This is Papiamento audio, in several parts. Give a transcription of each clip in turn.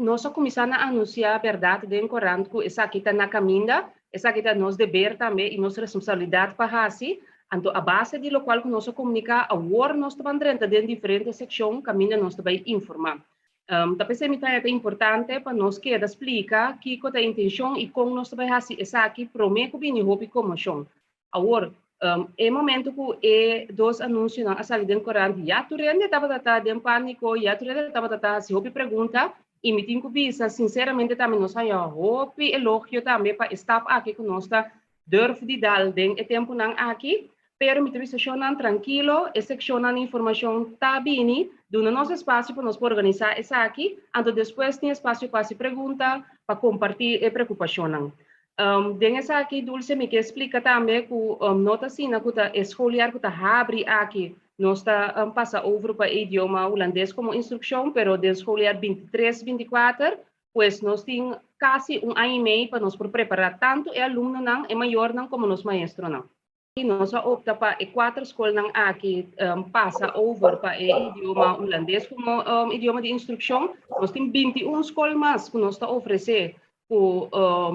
Nos a kuminsá na anunsiá bèrdat den korant ku esaki ta na kaminda, esaki ta nos deber tambe i nos responsabilidat pa hasi. Anto a base di lokual ku nos a komuniká, awor nos ta ban drenta den diferente sekshon kaminda nos ta bai informá. Ta p'esei mi ta importante pa nos keda splika kiko ta intenshon i kon nos ta bai hasi esaki promé ku bini hopi konmoshon. Awor, e momento ku e dos anunsionan a sali den korant, ya tur hende tabata ta den pániko, ya tur hende tabata ta hasi hopi pregunta i mi tin ku bisa sinseramente tambe nos haña hopi elogio tambe pa e stap aki ku nos ta durf di dal den e tempunan aki. Pero mi ta bisa shonnan trankilo, e sekshonnan di informashon ta bini, duna nos espasio pa nos por organisá esaki, anto despues tin espasio pa hasi pregunta, pa kompartí e preokupashonnan. Den esaki, Dulce, mi ke splika tambe ku no ta asina ku ta e schooljaar ku ta habri aki nos ta pasa over pa e idioma hulandes komo instrukshon, pero den schooljaar 23, 24, pues nos tin kasi un aña i mei pa nos por prepará tantu e alumnonan, e mayornan komo nos maestronan. Nos a opta pa e kuater skolnan aki pasa over pa e idioma hulandes komo idioma di instrukshon. Nos tin 21 skol mas ku nos ta ofresé ku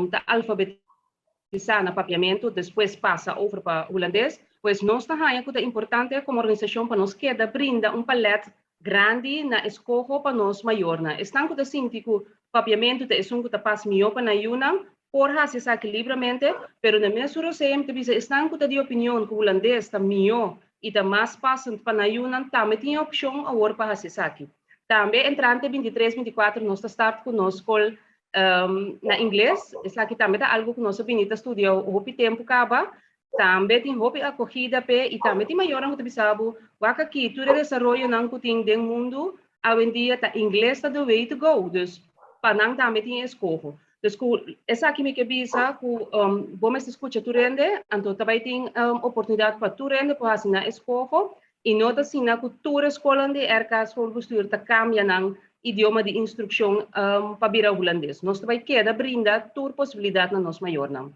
ta alfabetisá na papiamentu, despues pasa over pa hulandes. Pues nos ta haña ku ta importante komo organisashon pa nos keda brinda un palèt grandi na eskoho pa nos mayornan. Esnan ku ta sinti ku papiamentu ta esun ku ta pas mihó pa nan yunan, por hasi esaki libremente, pero na mes rosea mi ta bisa esnan ku ta di opinion ku hulandes ta mihó i ta mas passend pa nan yunan tambe tin e opshon awor pa hasi esaki. Tambe entrante 23, 24 nos ta start ku nos skol na ingles. Esaki tambe ta algu ku nos a bini ta studia hopi tempu kaba. Tambe tin hopi akogida p'e i tambe tin mayornan ku ta bisa bo, wak aki tur e desaroyonan ku tin den mundu awendia ta ingles ta the way to go. Dus pa nan tambe tin e eskoho. Dus ku esaki mi ke bisa ku bo mester skucha tur hende, anto ta bai tin oportunidat pa tur hende por hasi nan eskoho i no ta asina ku tur e skolnan di RK Schoolbestuur ta kambia nan idioma di instrukshon pa bira hulandes. Nos ta bai keda brinda tur posibilidat na nos mayornan.